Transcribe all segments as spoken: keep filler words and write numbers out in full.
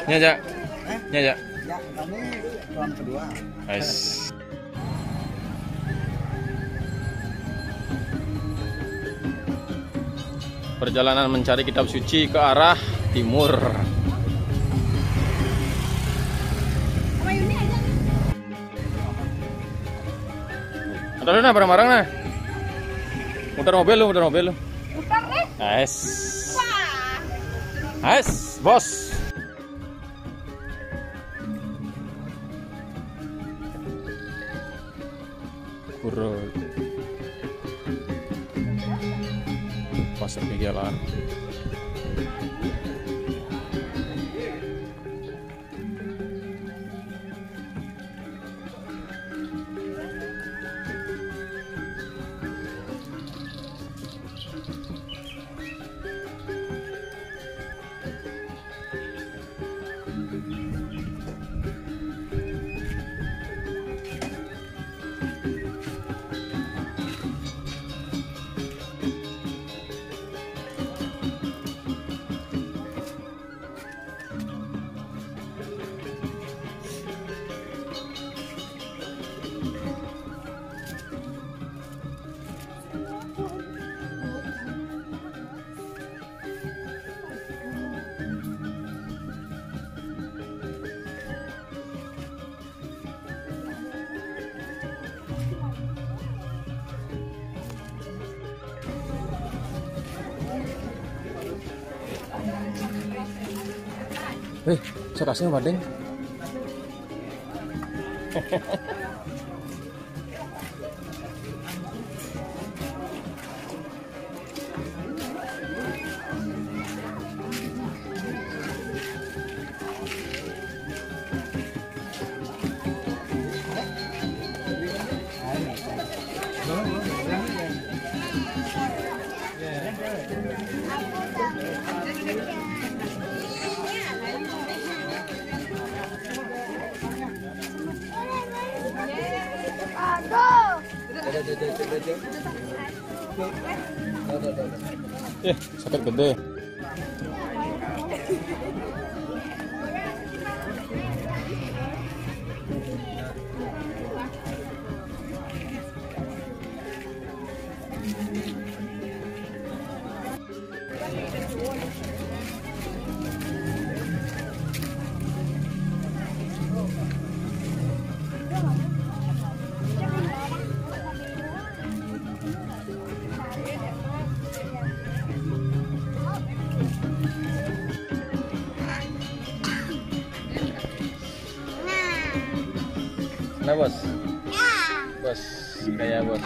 Nya, Jak. Nya, Jak. Ya, kami tuan kedua. Nice. Perjalanan mencari kitab suci ke arah timur. Ada lu nah, bareng-bareng nah. Muter mobil lu, muter mobil lu. Muter nih. Nice. Wah. Nice, bos. Kurang. Pasar jalan. Eh, sekasnya badeng. Eh, sakit gede. Nah, bos. Bos, kayak bos.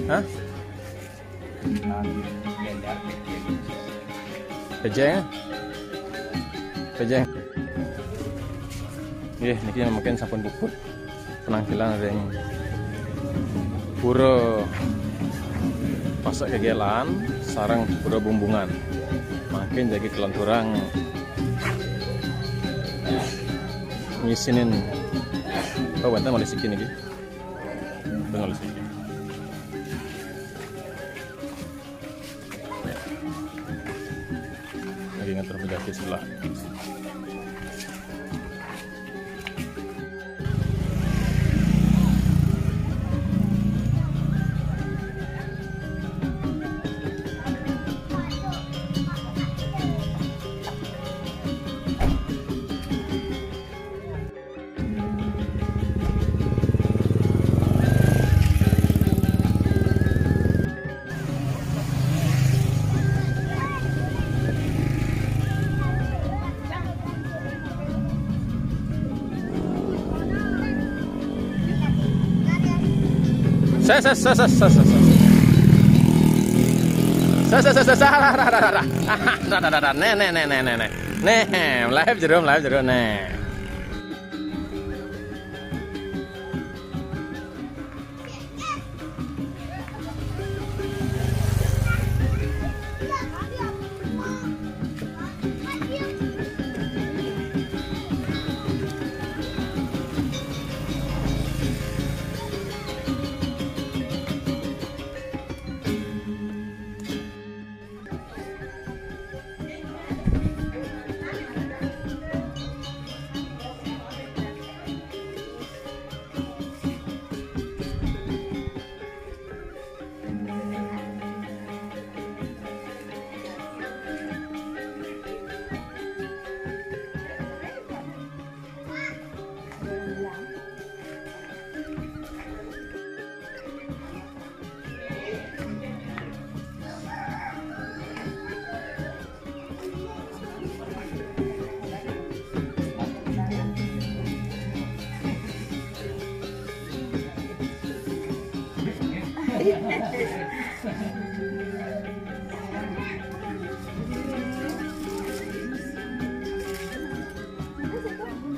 Hah? Pejeng? Pejeng. Nggih, niki mungkin sampun puput penampilan ring Pura Pasak Kegelan sareng Pura Bumbungan. Mungkin jagi kelanturang ngisinin. Oh, wenten malih siki niki. Wenten malih siki. Lagi ngatur penjahit sebelah. Ses, ses, ses, ses, ses, ses. Ses, ses, ses, ses, ah, ah, ah, ah, ah, ah. Ah, ah, ah, ah. Nih, nih, nih, nih, nih, nih. Nih, mlaib jero, mlaib jero, nih.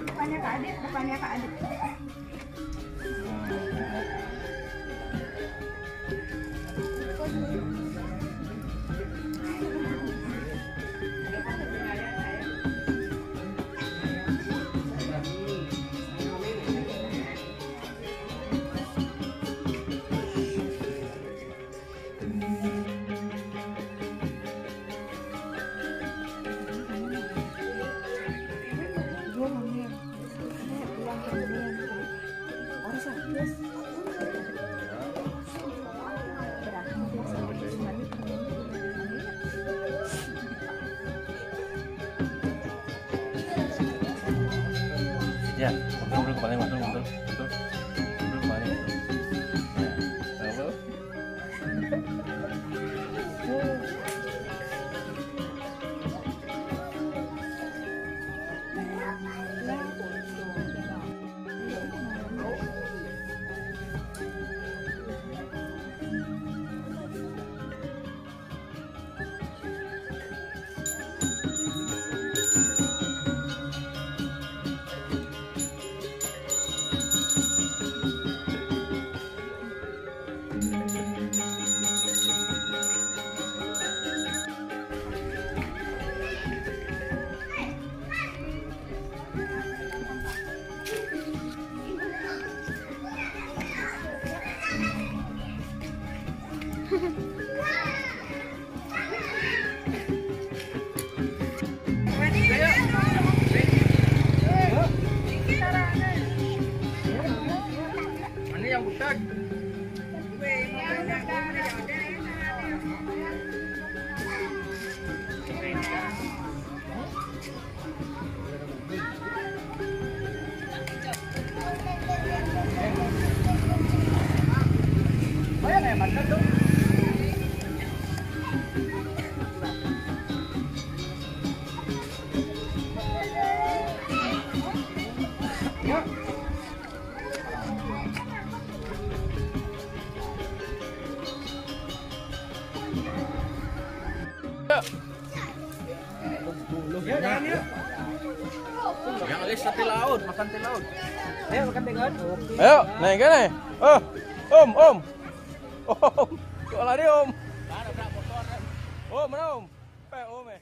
Depannya Kak Adit, depannya Kak Adit. Ya, mundur, mundur kembali, mundur, mundur, mundur, mundur kembali. Ya, lalu. Yuk, jalan yuk. Yang alis tapi laut, makan teh laut. Ayo makan teh laut. Oke. Ayo, naik kan nih. Oh, om, om. Om. Kok lari om? Oh, mana om? Pe, om eh.